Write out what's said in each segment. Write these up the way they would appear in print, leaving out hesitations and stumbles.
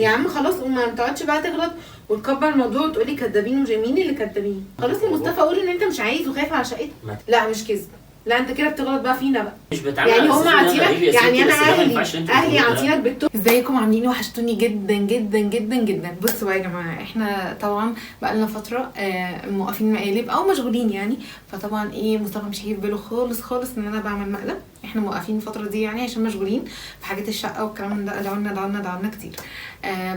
يا عم خلاص، وما تقعدش بقى تغلط وتكبر الموضوع وتقولي كدابين ومش مين اللي كدابين. خلاص يا مصطفى قول ان انت مش عايز وخايف على شقتك. لا مش كذب، لا انت كده بتغلط بقى فينا بقى. مش بتعامل يعني على هم أساس إن أنا عاطينك، غريب يا ستي، يعني انا بس ده ما اهلي ينفعش إن انتوا اهلي تقولوا ده. عاطينك بالتوب. ازيكم عاملين؟ وحشتوني جدا جدا جدا جدا. بصوا بقى يا جماعة، احنا طبعا بقالنا فترة موقفين مقالب او مشغولين يعني، فطبعا ايه مصطفى مش هيجي في باله خالص خالص ان انا بعمل مقلب. احنا موقفين الفترة دي يعني عشان مشغولين في حاجات الشقة والكلام من ده. دعونا دعونا دعونا كتير،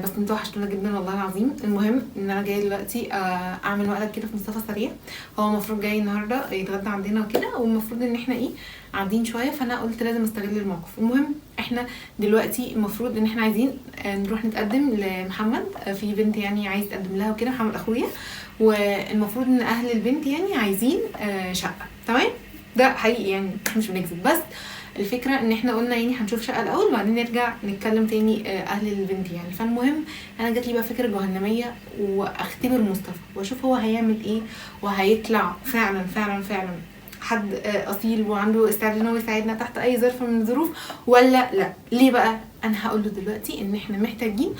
بس انتوا وحشتونا جدا والله العظيم. المهم ان انا جاية دلوقتي اعمل مقلب كده في مصطفى سريع. هو المفروض جاي النهارده يتغدى عندنا وكده، والمفروض ان احنا ايه قاعدين شوية، فانا قلت لازم استغل الموقف. المهم احنا دلوقتي المفروض ان احنا عايزين نروح نتقدم لمحمد، في بنت يعني عايز تقدم لها وكده، محمد اخويا، والمفروض ان اهل البنت يعني عايزين شقه. تمام، ده حقيقي يعني احنا مش بنكذب، بس الفكرة ان احنا قلنا يعني هنشوف شقه الاول وبعدين نرجع نتكلم تاني اهل البنت يعني. فالمهم انا جات لي بقى فكرة جهنميه، واختبر مصطفى واشوف هو هيعمل ايه، وهيطلع فعلا فعلا فعلا حد اصيل وعنده استعداد ان هو يساعدنا تحت اي ظرف من الظروف ولا لا. ليه بقى؟ انا هقول له دلوقتي ان احنا محتاجين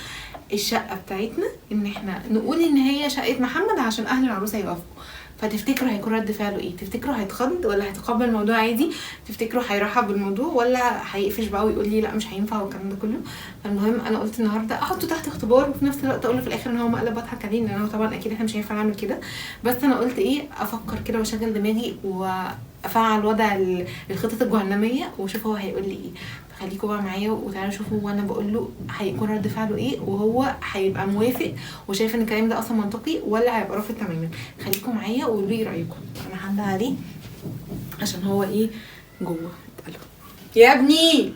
الشقة بتاعتنا، ان احنا نقول ان هي شقه محمد عشان اهل العروسة يوافقوا. فتفتكروا هيكون رد فعله ايه؟ تفتكروا هيتخض ولا هيتقبل الموضوع عادي؟ تفتكروا هيرحب بالموضوع ولا هيقفش بقى ويقول لي لا مش هينفع والكلام ده كله؟ فالمهم انا قلت النهارده احطه تحت اختبار، وفي نفس الوقت اقول له في الاخر ان هو مقلب بضحك عليه، لان هو طبعا اكيد احنا مش هينفع نعمل كده. بس انا قلت ايه، افكر كده واشغل دماغي وافعل وضع الخطط الجهنميه واشوف هو هيقول لي ايه. فخليكوا بقى معايا وتعالوا شوفوا وانا بقول له هيكون رد فعله ايه، وهو هيبقى موافق وشايف ان الكلام ده اصلا منطقي ولا هيبقى رافض تماما. خليكوا معايا وقولوا لي رايكم. انا هعدي عليه عشان هو ايه جوه. اتقلوا يا ابني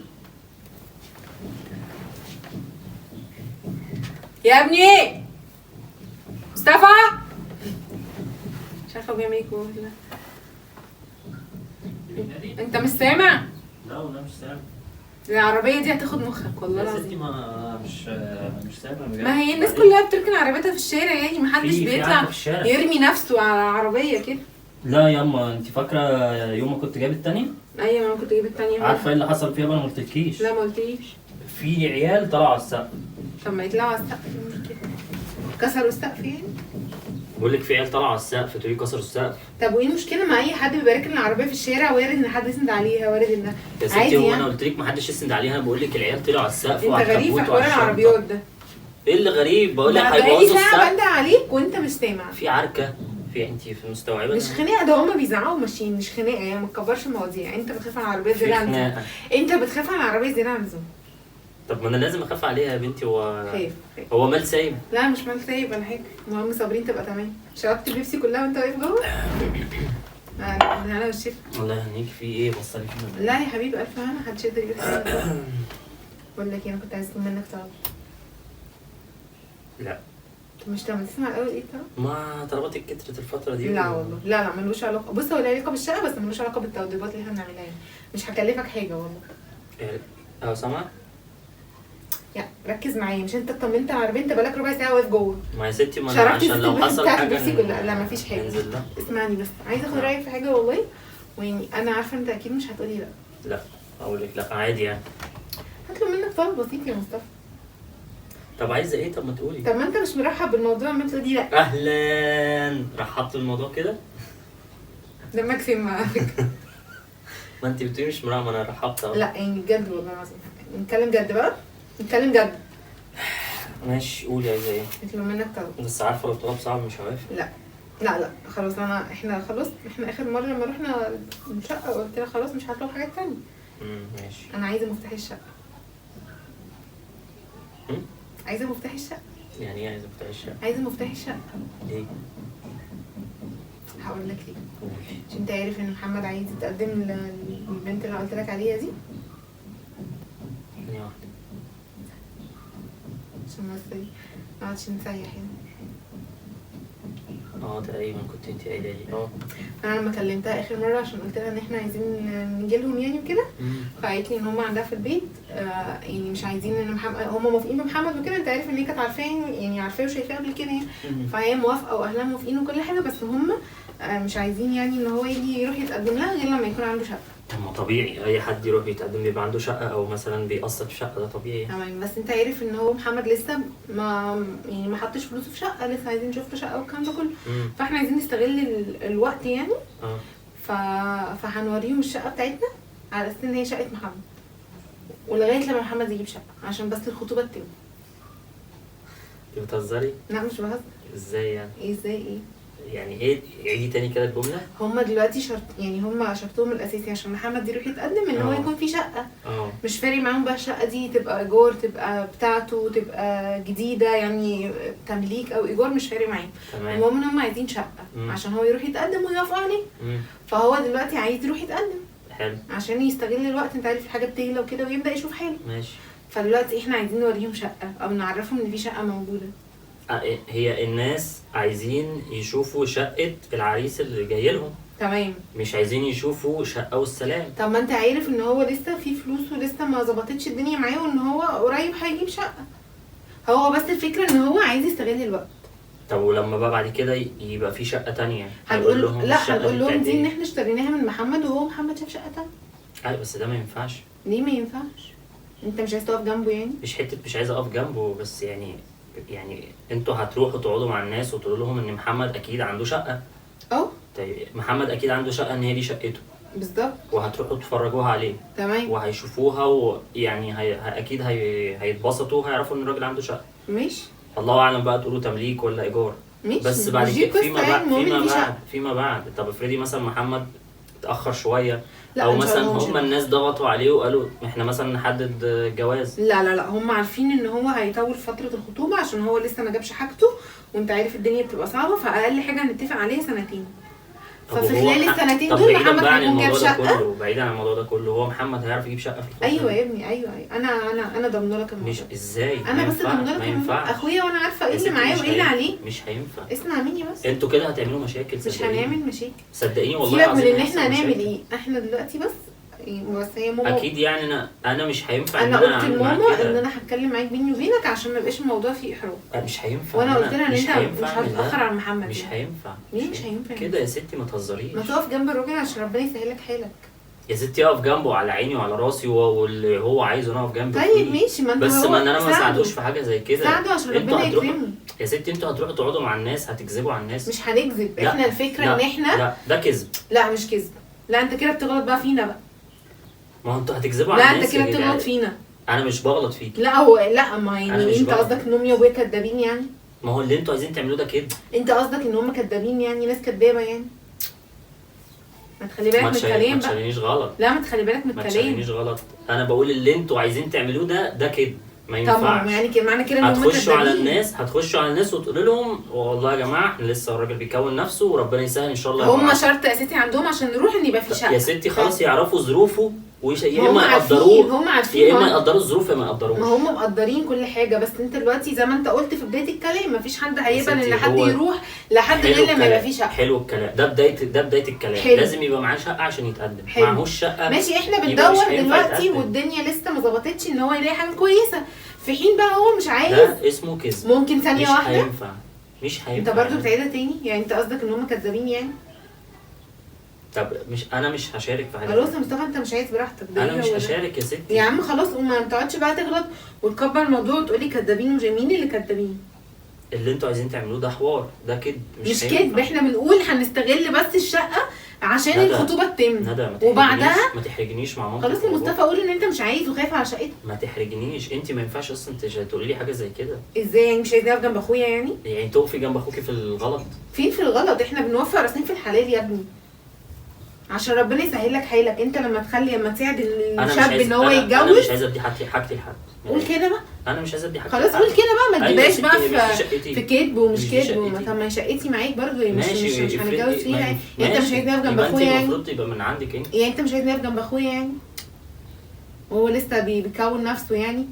يا ابني مصطفى، مش عارفه هو بيعمل ايه جوه. لا انت مش سامع؟ لا والله مش سامع. العربية دي هتاخد مخك والله يا ستي العظيم. ما مش سامع بجد. ما هي الناس كلها بتركن عربيتها في الشارع يعني، ما حدش في بيطلع عركة في الشارع. يرمي نفسه على عربية كده. لا ياما انت فاكره يوم ما كنت جايب التانية؟ ايوه ما كنت جايب التانية. عارفه ايه اللي حصل فيها بقى؟ انا ما قلتلكيش. لا ما قلتليش. في عيال طلعوا على السقف. طب ما يطلعوا على السقف، ايه المشكلة؟ كسروا السقف يعني؟ بقول لك في عيال طلعوا على السقف، تقولي كسروا السقف. طب وايه المشكلة؟ ما اي حد بيبقى راكن العربية في الشارع وارد ان حد يسند عليها، وارد ان يا عادي ستي هو يعني. انا قلت لك ما حدش يسند عليها، انا بقول لك العيال طلعوا على السقف انت وعلى غريب في الكبوت حوار وعلى الشنطة. العربيات ده. ايه اللي غريب؟ بقول لك ده بقالي هيبوظوا ساعة السقف. بندى عليك وانت مش سامع. في عركة، في انت في مستوعبة؟ مش خناقه، ده هما بيزعقوا ماشيين، مش خناقه يعني، ما تكبرش المواضيع. انت بتخاف على العربية في زيادة عن اللزوم. خناقه. انت بتخاف على العربية زيادة عن اللزوم. طب ما انا لازم اخاف عليها يا بنتي. هو خايف خايف. هو مال سايب؟ لا مش مال سايب ولا حاجة. المهم صابرين تبقى تمام. شربت البيبسي كلها وانت واقف جوه؟ انا والشيف. الله يهنيك. في ايه بصلي فينا؟ لا يا حبيبي الف هنا، محدش يقدر يقول حاجة. بقول لك ايه، انا كنت عايز اطلب منك طلب. لا. طب مش لما تسمع الاول ايه الطلب؟ ما طلباتك كترت الفترة دي. لا والله، لا لا ملوش علاقة. بص هو له علاقة بالشقه بس ملوش علاقة بالتوضيبات اللي احنا بنعملها يعني. مش هكلفك حاجة والله. إيه؟ اه سامع؟ يا ركز معايا، مش انت اطمنت على العربية؟ انت بقالك ربع ساعة واقف جوه. ما يا ستي ما انا شربت عشان لو البيبسي حصل بتاعت حاجة البيبسي كلها. لا مفيش حاجة. ننزل. لا اسمعني بس، عايزه اخد رايك في حاجة والله، ويعني انا عارفه انت اكيد مش هتقولي لا. لا اقول لك لا عادي يعني. هطلب منك طلب بسيط يا مصطفى. طب عايزه ايه؟ طب ما تقولي. طب ما انت مش مرحب بالموضوع، ما تقولي لا. اهلا، رحبت بالموضوع كده؟ ده ماكسيم على فكرة. ما انت بتقولي مش مرحب، ما انا رحبت اهو. لا يعني بجد والله العظيم، نتكلم جد بقى، نتكلم جد. ماشي قولي عايزه ايه؟ اطلب منك طلب. بس عارفه لو طلب صعب مش هوافق. لا لا لا خلاص، انا احنا خلاص، احنا اخر مرة لما رحنا الشقة قلت لها خلاص مش هطلب حاجات تانية. ماشي. انا عايزه مفتاح الشقة. عايزه مفتاح الشقة. يعني ايه عايزه مفتاح الشقة؟ عايزه مفتاح الشقة. ليه؟ هقول لك ليه. قولي. عشان انت عارف ان محمد عايز يتقدم للبنت اللي قلت لك عليها دي. ثانية واحدة. عشان بس ايه ما نقعدش نسيح يعني. تقريبا كنت انت قايله لي. انا لما كلمتها اخر مرة عشان قلت لها ان احنا عايزين نجي لهم يعني وكده، فقالت لي ان هم عندها في البيت، يعني مش عايزين ان محمد، هم موافقين بمحمد وكده. انت عارف ان هي كانت عارفاه يعني، عارفاه وشايفاه قبل كده يعني. فهي موافقة واهلها موافقين وكل حاجة، بس هم مش عايزين يعني ان هو يجي يروح يتقدم لها غير لما يكون عنده شقه. طب ما طبيعي اي حد يروح يتقدم بيبقى عنده شقه، او مثلا بيقسط في شقه، ده طبيعي. تمام، بس انت عارف ان هو محمد لسه ما يعني ما حطش فلوسه في شقه، لسه عايزين نشوف له شقه والكلام ده كله. فاحنا عايزين نستغل الوقت يعني. اه فهنوريهم الشقة بتاعتنا على اساس ان هي شقه محمد، ولغاية لما محمد يجيب شقه عشان بس الخطوبة تتم. انت بتهزري؟ لا مش بهزر. ازاي يعني؟ ايه ازاي ايه؟ يعني ايه؟ عيدي تاني كده الجملة. هما دلوقتي شرط، يعني هما شرطهم الاساسي عشان محمد يروح يتقدم ان هو يكون في شقه. مش فارق معاهم بقى الشقة دي تبقى ايجار، تبقى بتاعته، تبقى جديدة، يعني تمليك او ايجار، مش فارق معاهم. المهم ان هما عايزين شقه عشان هو يروح يتقدم ويوافقوا عليه. فهو دلوقتي عايز يروح يتقدم. حلو. عشان يستغل الوقت، انت عارف الحاجة بتغلى وكده، ويبدا يشوف حاله. ماشي. فدلوقتي احنا عايزين نوريهم شقه او نعرفهم ان في شقه موجودة. هي الناس عايزين يشوفوا شقة العريس اللي جاي لهم. تمام. مش عايزين يشوفوا شقة والسلام. طب ما انت عارف ان هو لسه في فلوس ولسه ما ظبطتش الدنيا معاه، وان هو قريب هيجيب شقة. هو بس الفكرة ان هو عايز يستغل الوقت. طب ولما بقى بعد كده يبقى في شقة تانية هنقول لهم؟ لا، هنقول لهم دي ان احنا اشتريناها من محمد، وهو محمد شاف شقة تانية. ايوه بس ده ما ينفعش. ليه ما ينفعش؟ انت مش عايز تقف جنبه يعني؟ مش حتة مش عايز اقف جنبه، بس يعني انتوا هتروحوا تقعدوا مع الناس وتقولوا لهم ان محمد اكيد عنده شقه. طيب محمد اكيد عنده شقه، ان هي دي شقته بالظبط، وهتروحوا تفرجوها عليه. تمام. وهيشوفوها، ويعني اكيد هيتبسطوا وهيعرفوا ان الراجل عنده شقه. ماشي. الله اعلم بقى تقولوا تمليك ولا ايجار. ماشي. بس بعد كده فيما بعد طب افرضي مثلا محمد اتاخر شوية، او مثلا هم الناس ضغطوا عليه وقالوا احنا مثلا نحدد الجواز. لا لا لا، هم عارفين ان هو هيطول فترة الخطوبة عشان هو لسه ما جابش حاجته، وانت عارف الدنيا بتبقى صعبة، فاقل حاجة هنتفق عليها سنتين. ففي خلال السنتين دول محمد هيكون جاب شقه. بعيدا عن الموضوع ده كله، هو محمد هيعرف يجيب شقه في الفترة؟ ايوه يا ابني، ايوه انا ضامنه لك الموضوع. مش ازاي؟ انا بس ضامنه لك الموضوع، اخويا، وانا عارفه ايه اللي معاه وايه اللي عليه. مش هينفع. اسمع مني بس، انتوا كده هتعملوا مشاكل. مش هنعمل مشاكل صدقيني والله العظيم. سيبك من ان احنا هنعمل ايه، احنا دلوقتي بس هي ماما اكيد يعني انا مش هينفع. انا قلت لماما ان انا هتكلم معاك بيني وبينك عشان ما يبقاش الموضوع فيه احراج. مش هينفع. وانا قلت لها ان انت مش هتتاخر على محمد. مش هينفع. ليه مش هينفع كده يا ستي؟ ما تهزريش، ما تقف جنب الراجل عشان ربنا يسهل لك حالك يا ستي. اقف جنبه على عيني وعلى راسي، واللي هو عايزه انا اقف جنبه. طيب ماشي، ما انت بس ما انا ما ساعدوش في حاجة زي كده. ساعده عشان ربنا يكرمه يا ستي. انتوا هتروحوا تقعدوا مع الناس، هتكذبوا على الناس. مش هنكذب احنا، الفكرة ان احنا لا ده كذب. لا مش كذب. لا انت كده بتغلط بقى فينا بقى. ما هو انتوا هتكذبوا على الناس. لا انت كده بتغلط فينا. انا مش بغلط فيك. لا هو لا، ما يعني انت قصدك ان امي وابويا كدابين يعني؟ ما هو اللي انتوا عايزين تعملوه ده كده. انت قصدك ان هم كدابين يعني، ناس كدابه يعني؟ ما تخلي بالك من الكلام بقى. ما تخلينيش غلط. لا ما تخلي بالك من الكلام. ما تخلينيش غلط. انا بقول اللي انتوا عايزين تعملوه ده كده ما ينفعش. طبعا يعني معنى كده ان هم هتخشوا على الناس، هتخشوا على الناس وتقولوا لهم والله يا جماعة احنا لسه الراجل بيكون نفسه وربنا يسهل ان شاء الله. هم شرط اساسي عندهم عشان نروح ان يبقى في شقه. يا ستي خلاص يعرفوا ظروفه، يا اما يقدروه، هم عارفين، يا اما يقدروا الظروف يا ما يقدروش. ما هم مقدرين كل حاجة، بس انت دلوقتي زي ما انت قلت في بداية الكلام مفيش حد هيقبل ان حد يروح لحد غير لما يبقى في شقه. حلو الكلام ده، بداية الكلام. حلو. لازم يبقى معاه شقه عشان يتقدم. معهوش شقه ماشي، احنا بندور دلوقتي والدنيا لسه ما ظبطتش ان هو يلاقي حاجة كويسة، في حين بقى هو مش عايز. ده اسمه كذب. ممكن ثانية واحدة. مش هينفع، مش هينفع. انت برضو بتعيدها تاني يعني؟ انت قصدك ان هم كذابين يعني؟ طب مش انا مش هشارك في حاجة. خلاص يا مصطفى انت مش عايز براحتك. انا مش هشارك يا ستي يا عم خلاص، وما تقعدش بقى تغلط وتكبر الموضوع وتقولي كدابين ومش مين اللي كدابين. اللي انتوا عايزين تعملوه ده حوار، ده كذب. مش كذب، احنا بنقول هنستغل بس الشقة عشان الخطوبة تتم وبعدها ما تحرجنيش مع مامتك. خلاص يا مصطفى قول ان انت مش عايز وخايف على شقتك. ما تحرجنيش انت، ما ينفعش اصلا تقولي لي حاجة زي كده. ازاي يعني مش عايزني اقف جنب اخويا يعني؟ يعني تقفي جنب اخوكي في الغلط؟ فين في الغلط؟ احنا بنوفق راسين في الحلال يا ابني عشان ربنا يسهل لك حالك. انت لما تخلي، لما تساعد الشاب ان هو يتجوز. انا مش عايز ادي حاجتي لحد. قول كده بقى. انا مش عايز ادي حاجتي. خلاص قول كده بقى، ما تجيبهاش بقى في كذب ومش كذب. طب ما شقتي معاك برضه، مش هنتجوز فيها يعني. انت مش عايزني اقف جنب اخويا يعني؟ المفروض يبقى من عندك انت يعني. انت مش عايزني اقف جنب اخويا يعني؟ وهو لسه بيكون نفسه يعني.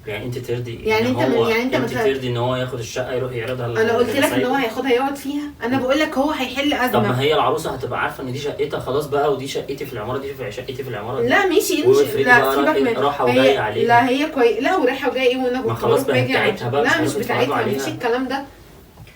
يعني انت ترضي يعني انت يعني انت ترضي ان هو ياخد الشقة يروح يعرضها؟ انا قلت لك ان هو هياخدها يقعد فيها. انا بقول لك هو هيحل ازمة. طب ما هي العروسة هتبقى عارفه ان دي شقتها خلاص بقى، ودي شقتي في العمارة دي، في شقتي في العمارة دي. لا ماشي، لا سيبك من راحة وجاية عليها. لا هي كويس. لا ورايحه وجاية ايه؟ وانا ما خلاص بقى بتاعتها بقى. لا مش بتاعتها، مفيش الكلام ده.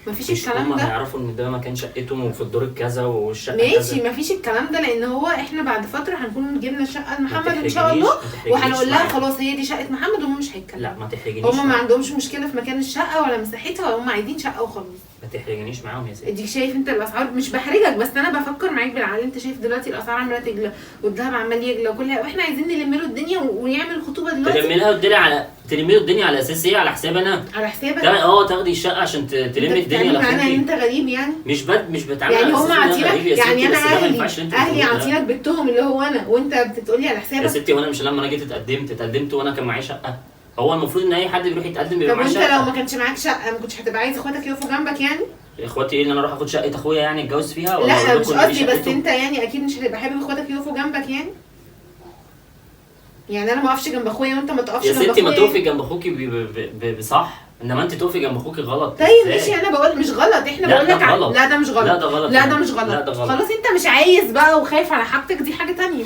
مفيش مش الكلام هما ده. هيعرفوا ان ده مكان شقتهم وفي الدور الكذا والشقه ماشي كذا. مفيش الكلام ده، لان هو احنا بعد فترة هنكون جبنا شقه ما لمحمد ان شاء تحرجنيش- الله، ما تحرجنيش وهنقول لها معاهم. خلاص هي دي شقه محمد، وهم مش هيتكلموا. لا ما تحرجنيش هما ما معاهم. عندهمش مشكلة في مكان الشقة ولا مساحتها، هم عايزين شقه وخلاص. ما تحرجنيش معاهم يا ستي. اديك شايف انت الاسعار، مش بحرجك بس انا بفكر معاك بالعقل. انت شايف دلوقتي الاسعار عماله تغلى والذهب عمال يغلى وكل حاجة، واحنا عايزين نلم له الدنيا ونعمل خطوبه دلوقتي. تلمي لها الدنيا على تلمي له الدنيا على اساس ايه؟ على حساب انا؟ على حسابك. ده تاخدي الشقة عشان تلمي انت الدنيا بتتعامل معانا لاخوكي. ان انت غريب يعني؟ مش بتعامل يعني على هم أساس إن أنا غريب عاطينك يا ستي، يعني انا بس ده ما اهلي ينفعش اللي انت اهلي بتقوليه ده. عاطينك بنتهم اللي هو انا، وانت بتقولي على يا حسابك. ستي وانا مش لما انا جيت اتقدمت وانا كان معايا شقه. هو المفروض ان اي حد بيروح يتقدم بيبقى طب معاه وانت لو شقه. ما كانش معاك شقه ما كنتش هتبقى عايز اخواتك يقفوا جنبك يعني؟ اخواتي ايه اللي انا اروح اخد شقه اخويا يعني اتجوز فيها؟ ولا لا أقول مش لكم إن دي قصدي، بس شقته؟ انت يعني اكيد مش هتبقى حابب اخواتك يقفوا جنبك يعني؟ يعني انا ما اقفش جنب اخويا وانت ما تقفش يا جنب ستي ما اخويا. تقفي جنب اخوكي بصح، انما انت تقفي جنب اخوكي غلط. طيب إزاي؟ ماشي، انا بقول مش غلط، احنا لا، بقول ده لك غلط. لا ده مش غلط. لا ده غلط. لا ده مش غلط. لا ده غلط. خلاص انت مش عايز بقى وخايف على حاجتك، دي حاجة تانية.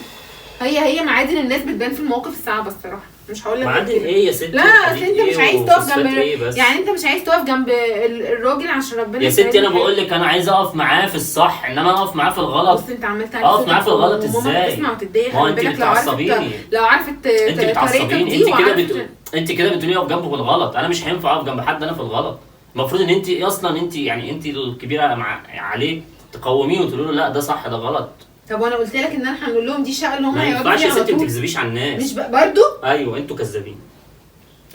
هي معادن الناس بتبان في المواقف الصعبة الصراحة، مش هقول لك غير معادن كده. ايه يا ستي؟ لا وحديد اصل انت مش إيه عايز تقف وفوسفات جنب ايه بس؟ يعني انت مش عايز تقف جنب الراجل عشان ربنا يا ستي انا يسهل بقول لك انا عايز اقف معاه في الصح، انما اقف معاه في الغلط. بص انت عملت اقف معاه في الغلط وماما ازاي؟ بتسمع وتتضايق، ما هو خلي انت بالك لو عرفت بتعصبيني. لو عرفت انت طريقتك بتعصبيني. دي انت كده وعرفت انت كده بتقولي اقف جنبه في الغلط. انا مش هينفع اقف جنب حد انا في الغلط. المفروض ان انت اصلا انت يعني انت الكبيرة مع عليه تقوميه وتقولي له لا ده صح ده غلط. طب وانا قلت لك ان انا هنقول لهم دي شقه اللي هم ما هيقعدوا ينفعش فيها يا على ستي ما طول. تكذبيش على الناس. مش برضو؟ ايوه انتوا كذابين،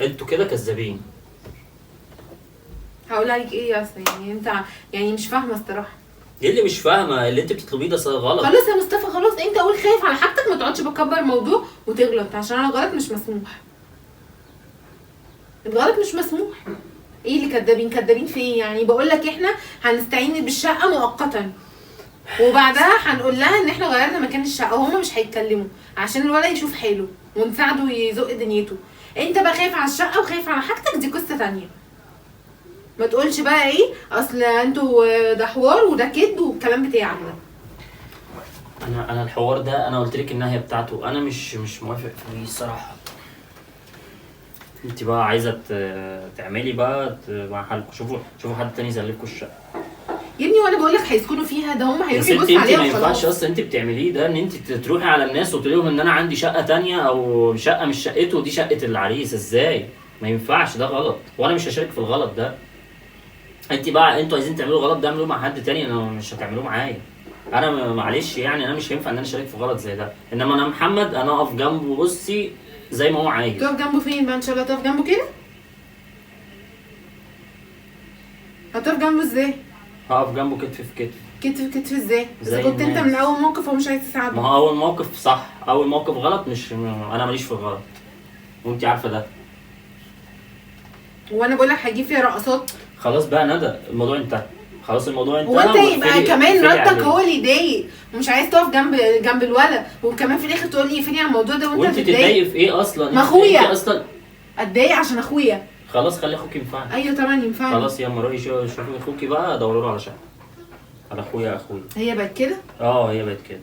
انتوا كده كذابين. هقول عليك ايه يا اصلا يعني انت يعني مش فاهمه الصراحة. ايه اللي مش فاهمه؟ اللي انت بتطلبيه ده غلط. خلاص يا مصطفى خلاص، انت قول خايف على حاجتك، ما تقعدش بتكبر موضوع وتغلط، عشان انا غلط مش مسموح. الغلط مش مسموح. ايه اللي كدابين؟ كدابين في ايه يعني؟ بقول لك احنا هنستعين بالشقه مؤقتا، وبعدها هنقول لها ان احنا غيرنا مكان الشقة، وهما مش هيتكلموا عشان الولد يشوف حاله ونساعده يزق دنيته. انت بقى خايف على الشقة وخايف على حاجتك، دي قصة تانية. ما تقولش بقى ايه اصل انتوا ده حوار وده كذب والكلام بتاعك ده. انا الحوار ده انا قلت لك النهاية بتاعته، انا مش موافق فيه الصراحة. انت بقى عايزه تعملي بقى مع حالكم، شوفوا حد تاني يسلفكم الشقة. يا ابني وانا بقول لك هيسكنوا فيها، ده هم يا هيروحوا ستي يبصوا انت عليها ما ينفعش وخلاص. اصلا انت بتعمليه ده، ان انت تروحي على الناس وتقولي لهم ان انا عندي شقه تانية او شقه مش شقته ودي شقه العريس. ازاي؟ ما ينفعش، ده غلط وانا مش هشارك في الغلط ده. انت بقى انتوا عايزين تعملوا غلط ده اعملوه مع حد تاني، انا مش هتعملوه معايا. انا معلش يعني انا مش هينفع ان انا اشارك في غلط زي ده، انما انا محمد انا اقف جنبه بصي زي ما هو عايز. تقف جنبه فين بقى ان شاء الله؟ تقف جنبه كده؟ هتقف جنبه ازاي؟ هقف جنبه كتف في كتف. كتف في كتف ازاي؟ اذا زي كنت انت الناس. من اول موقف ومش عايز تساعده. ما هو اول موقف صح، اول موقف غلط. مش انا ماليش في الغلط وانت عارفه ده. وانا بقول لك هجيب فيها رقصات. خلاص بقى ندى الموضوع انتهى، خلاص الموضوع انتهى. هو انت يبقى كمان واقفلي ردك عليه. هو اللي يضايق ومش عايز تقف جنب الولد، وكمان في الاخر تقول لي اقفلي على الموضوع ده وانت وانت تتضايق. تتضايقي في ايه اصلا؟ ما اخويا. انت اصلا اتضايق عشان اخويا. خلاص خلي اخوك ينفعك. ايوه طبعا ينفعني. خلاص ياما روحي شوفي اخوكي بقى، دوروا له على شقه. على اخويا. هي بقت كده؟ اه هي بقت كده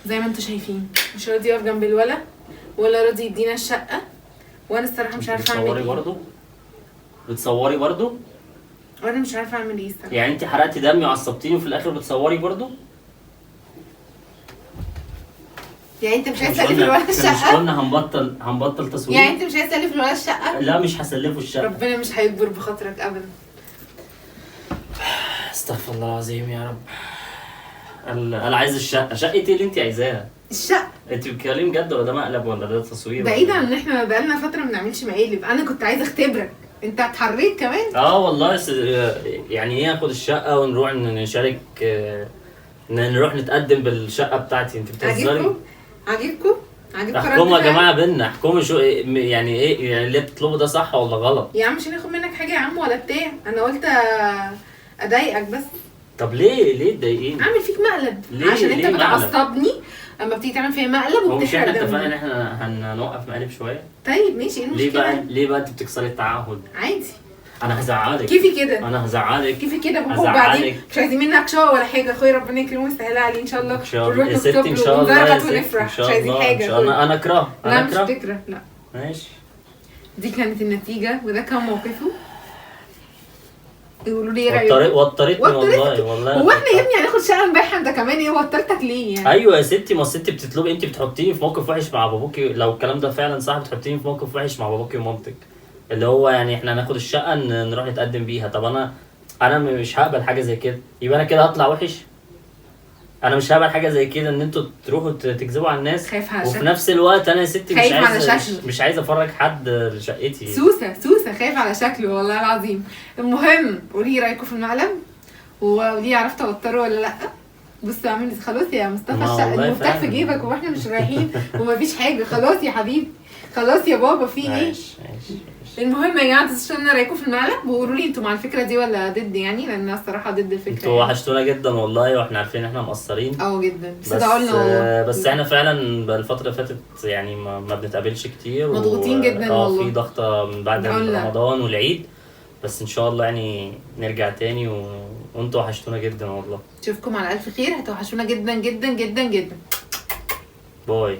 زي ما انتوا شايفين، مش راضي يقف جنب الولد ولا راضي يدينا الشقة، وانا الصراحة مش عارفه اعمل بتصوري ايه. برضه؟ بتصوري برضه؟ وانا مش عارفه اعمل ايه الصراحة. يعني انت حرقتي دمي وعصبتيني وفي الاخر بتصوري برضه؟ يعني انت مش عايز مش تسلف قلنا الولد مش الشقة؟ قلنا هنبطل تصوير؟ يعني انت مش عايز تسلف الولد الشقة؟ لا مش هسلفه الشقة. ربنا مش هيكبر بخاطرك ابدا. استغفر الله العظيم يا رب. انا عايز الشقة. شقه ايه اللي انت عايزاها؟ الشقة. انت بتتكلمي جد ولا ده مقلب ولا ده تصوير؟ بعيدا عن ان احنا بقالنا فترة ما بنعملش مقالب، انا كنت عايزه اختبرك، انت اتحريت كمان. اه والله يعني ايه اخد الشقة ونروح نشارك، نروح نتقدم بالشقه بتاعتي؟ انت بتهزري؟ عاجبكم؟ عاجبكم؟ عاجبكم احكموا رد يا فعلي؟ جماعة بينا، احكموا شو يعني ايه يعني اللي بتطلبه ده صح ولا غلط؟ يا عم مش هناخد منك حاجة يا عم ولا بتاع، انا قلت اضايقك بس. طب ليه تضايقيني؟ اعمل فيك مقلب. ليه؟ عشان انت ليه مقلب؟ بتعصبني اما بتيجي تعمل فيا مقلب هو مش وبتحرق احنا اتفقنا ان دمي. احنا هنوقف مقالب شوية؟ طيب ماشي، ايه المشكلة؟ ليه بقى انت بتكسري التعهد؟ عادي. انا هزعلك. كيفي كده. انا هزعلك. كيفي كده بابا. هزعلك. وبعدين مش عايزين منك شقه ولا حاجة، اخويا ربنا يكرمه ويسهلها عليه ان شاء الله. ان شاء الله ونروح يا ستي، ان نخطب شاء له الله يا ونزغط ستي، ونفرح، ان مش شاء عايزين الله ان حاجة. شاء الله. انا اكره، لا انا مش اكره. تكره، لا. ماشي. دي كانت النتيجة وده كان موقفه. قولوا لي ايه رايكم. وترتني والله والله. هو احنا يا ابني هناخد شقه نبيعها، انت كمان ايه وترتك ليه يعني؟ ايوه يا ستي، ما الست بتطلبي، انت بتحطيني في موقف وحش مع بابوكي، لو الكلام ده فعلا صح بتحطيني في موقف وحش مع بابوكي ومامتك، اللي هو يعني احنا هناخد الشقة نروح نتقدم بيها. طب انا مش هقبل حاجة زي كده، يبقى انا كده هطلع وحش. انا مش هقبل حاجة زي كده ان انتوا تروحوا تكذبوا على الناس، خايف على وفي نفس الوقت انا يا ستي مش عايز مش عايز افرج حد لشقتي. سوسة سوسة، خايف على شكله والله العظيم. المهم قولي رايكم في المقلب، وقولي عرفت اوتره ولا لا. بصوا عامل خلاص يا مصطفى، الشقة المفتاح في جيبك واحنا مش رايحين ومفيش حاجة. خلاص يا حبيبي، خلاص يا بابا، في ايه؟ ماشي ماشي. المهم يا جماعة تنسوش ان رايكم في المقلب، وقولوا لي انتوا مع الفكرة دي ولا ضد يعني، لان انا الصراحة ضد الفكرة. انتوا وحشتونا جدا والله، واحنا عارفين ان احنا مقصرين جدا، بس ادعوا لنا. بس احنا فعلا الفترة اللي فاتت يعني ما بنتقابلش كتير، مضغوطين جدا والله، في ضغطه من بعد رمضان والعيد، بس ان شاء الله يعني نرجع تاني وانتوا وحشتونا جدا والله. اشوفكم على الف خير، هتوحشونا جدا جدا جدا جدا. باي.